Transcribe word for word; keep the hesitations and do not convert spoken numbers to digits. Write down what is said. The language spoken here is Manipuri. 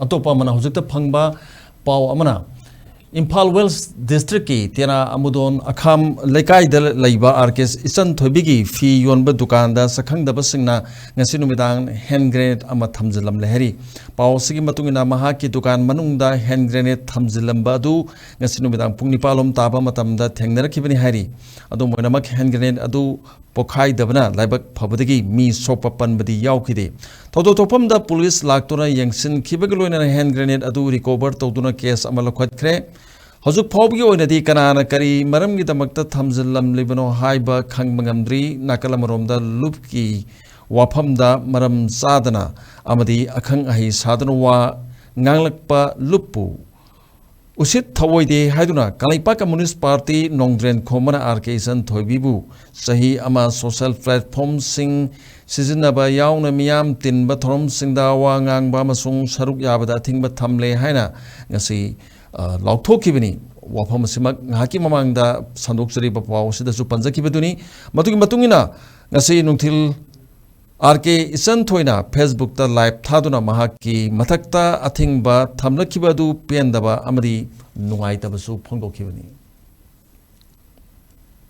ꯑꯇꯣꯞꯄ ꯑꯃꯅ, ꯍꯧꯖꯤꯛꯇ ꯐꯪꯕ ꯄꯥꯎ ꯑꯃꯅ, ꯏꯝꯐꯥꯜ ꯋꯦꯁ꯭ꯠ ꯗꯤꯁꯇ꯭ꯔꯤꯛꯀꯤ ꯇꯦꯔꯥ ꯑꯃꯨꯗꯣꯟ ꯑꯈꯥꯝ ꯂꯩꯀꯥꯏꯗ ꯂꯩꯕ ꯑꯥꯔ ꯀꯦ ꯏꯆꯟ ꯊꯣꯏꯕꯤꯒꯤ ꯐꯤ ꯌꯣꯟꯕ ꯗꯨꯀꯥꯟꯗ ꯁꯛꯈꯪꯗꯕꯁꯤꯡꯅ ꯉꯁꯤ ꯅꯨꯃꯤꯗꯥꯡ ꯍꯦꯟ ꯒ꯭ꯔꯦꯅꯦꯗ ꯑꯃ ꯊꯝꯖꯤꯜꯂꯝꯂꯦ ꯍꯥꯏꯔꯤ꯫ ꯄꯥꯎ ꯑꯁꯤꯒꯤ ꯃꯇꯨꯡ ꯏꯟꯅ, ꯃꯍꯥꯛꯀꯤ ꯗꯨꯀꯥꯟ ꯃꯅꯨꯡꯗ ꯍꯦꯟ ꯒ꯭ꯔꯦꯅꯦꯗ ꯊꯝꯖꯤꯜꯂꯝꯕ ꯑꯗꯨ ꯉꯁꯤ ꯅꯨꯃꯤꯗꯥꯡ ꯄꯨꯡ ꯅꯤꯄꯥꯜ ꯂꯣꯝ ꯇꯥꯕ ꯃꯇꯝꯗ ꯊꯦꯡꯅꯔꯛꯈꯤꯕꯅꯤ ꯍꯥꯏꯔꯤ꯫ ꯑꯗꯨꯝ ꯑꯣꯏꯅꯃꯛ, ꯍꯦꯟ ꯒ꯭ꯔꯦꯅꯦꯗ ꯑꯗꯨ ꯄꯣꯈꯥꯏꯗꯕꯅ ꯂꯥꯏꯕꯛ ꯐꯕꯗꯒꯤ ꯃꯤ ꯁꯣꯛꯄ ꯄꯟꯕꯗꯤ ꯌꯥꯎꯈꯤꯗꯦ꯫ ꯊꯧꯗꯣꯛ ꯊꯣꯛꯐꯝꯗ ꯄꯨꯂꯤꯁ ꯂꯥꯛꯇꯨꯅ ꯌꯦꯡꯁꯤꯟꯈꯤꯕꯒ ꯂꯣꯏꯅꯅ ꯍꯦꯟ ꯒ꯭ꯔꯦꯅꯦꯗ ꯑꯗꯨ ꯔꯤꯀꯣꯚꯔ ꯇꯧꯗꯨꯅ ꯀꯦꯁ ꯑꯃ ꯂꯧꯈꯠꯈ꯭ꯔꯦ꯫ ꯍꯧꯖꯤꯛ ꯐꯥꯎꯕꯒꯤ ꯑꯣꯏꯅꯗꯤ ꯀꯅꯥꯅ ꯀꯔꯤ ꯃꯔꯝꯒꯤꯗꯃꯛꯇ ꯊꯝꯖꯤꯜꯂꯝꯂꯤꯕꯅꯣ ꯍꯥꯏꯕ ꯈꯪꯕ ꯉꯝꯗ꯭ꯔꯤ꯫ ꯅꯥꯀꯜ ꯑꯃꯔꯣꯝꯗ, ꯂꯨꯞꯀꯤ ꯋꯥꯐꯝꯗ ꯃꯔꯝ ꯆꯥꯗꯅ ꯑꯃꯗꯤ ꯑꯈꯪ ꯑꯍꯩ ꯁꯥꯗꯨꯅ ꯋꯥ ꯉꯥꯡꯂꯛꯄ ꯂꯨꯞꯄꯨ ꯎꯁꯤꯠ ꯊꯑꯣꯏꯗꯦ ꯍꯥꯏꯗꯨꯅ ꯀꯪꯂꯩꯄꯥꯛ ꯀꯝꯃꯨꯅꯤꯁ꯭ꯠ ꯄꯥꯔꯇꯤ ꯅꯣꯡꯗ꯭ꯔꯦꯟ ꯈꯣꯝꯕꯅ ꯑꯥꯔ ꯀꯦ ꯏꯆꯟ ꯊꯣꯏꯕꯤꯕꯨ ꯆꯍꯤ ꯑꯃ ꯁꯣꯁꯤꯌꯦꯜ ꯄ꯭ꯂꯦꯠꯐꯣꯔꯝꯁꯤꯡ ꯁꯤꯖꯤꯟꯅꯕ ꯌꯥꯎꯅ ꯃꯤꯌꯥꯝ ꯇꯤꯟꯕ ꯊꯧꯔꯝꯁꯤꯡꯗ ꯋꯥ ꯉꯥꯡꯕ ꯑꯃꯁꯨꯡ ꯁꯔꯨꯛ ꯌꯥꯕꯗ ꯑꯊꯤꯡꯕ ꯊꯝꯂꯦ ꯍꯥꯏꯅ ꯉꯁꯤ, ꯑ, ꯂꯥꯎꯊꯣꯛꯈꯤꯕꯅꯤ꯫ ꯋꯥꯐꯝ ꯑꯁꯤꯃꯛ ꯉꯥꯏꯍꯥꯛꯀꯤ ꯃꯃꯥꯡꯗ ꯁꯟꯗꯣꯛꯆꯔꯤꯕ ꯄꯥꯎ ꯑꯁꯤꯗꯁꯨ ꯄꯟꯖꯈꯤꯕꯗꯨꯅꯤ꯫ ꯃꯗꯨꯒꯤ ꯃꯇꯨꯡ ꯏꯟꯅ ꯉꯁꯤ ꯅꯨꯡꯊꯤꯜ ꯑꯥꯔ ꯀꯦ ꯏꯆꯟ ꯊꯣꯏꯅ ꯐꯦꯁꯕꯨꯛꯇ ꯂꯥꯏꯚ ꯊꯥꯗꯨꯅ ꯃꯍꯥꯛꯀꯤ ꯃꯊꯛꯇ ꯑꯊꯤꯡꯕ ꯊꯝꯂꯛꯈꯤꯕ ꯑꯗꯨ ꯄꯦꯟꯗꯕ ꯑꯃꯗꯤ ꯅꯨꯡꯉꯥꯏꯇꯕꯁꯨ ꯐꯣꯡꯗꯣꯛꯈꯤꯕꯅꯤ꯫